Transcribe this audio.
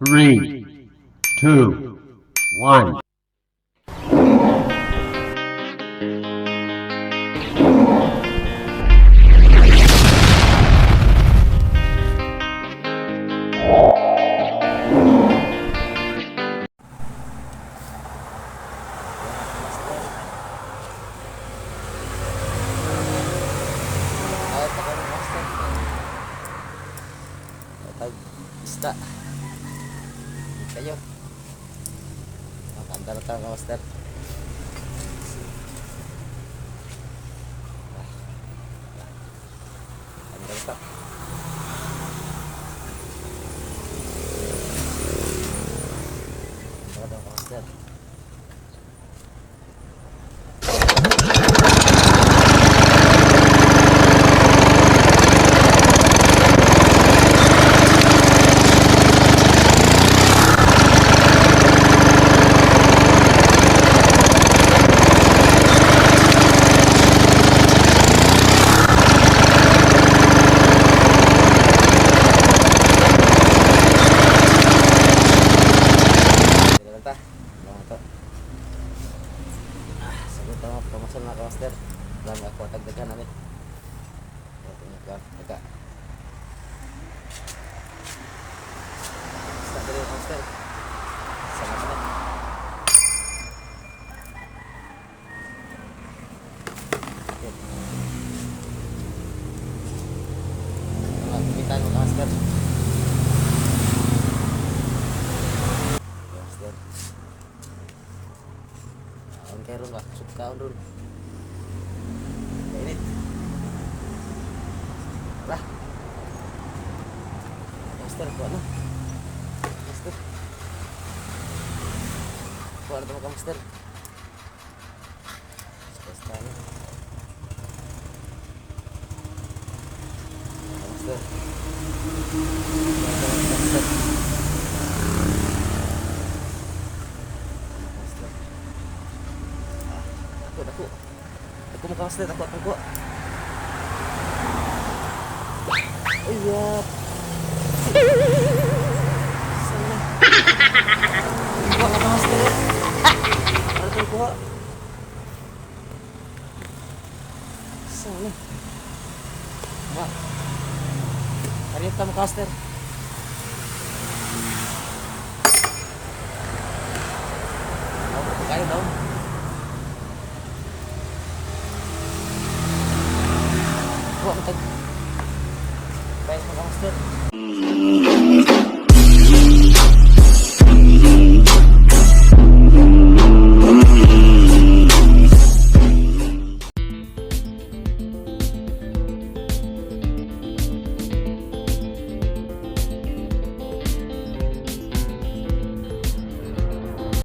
Three, two, one. Ay, pa karon, master. Tag isda. Kayo. Kanta na tayo, master. Kanta na tayo. Kanta na tayo, master. Dito lang ta. Ano to? Ah, sagot tama pamasal na ka, master. Dami ako tagdaghan namin. Ito niya ka. Taga. Basta diri, master. Salamat na. Okay. Mga kumitan mo ka, master. Master. Kaon kayo ron ba? Sup kaon ron. Kainit. Tara. Master, kuha na. Master. Kuha na ito mga master. Basta na. Master. Kuha na ito, master. Master. Ah, dako, dako. Dako mo ka, master. Dako, dako. Ay, yap. Sana. Kuha ka, master. Ano itong kuha? Sana. Kuha. Kanita mo, master.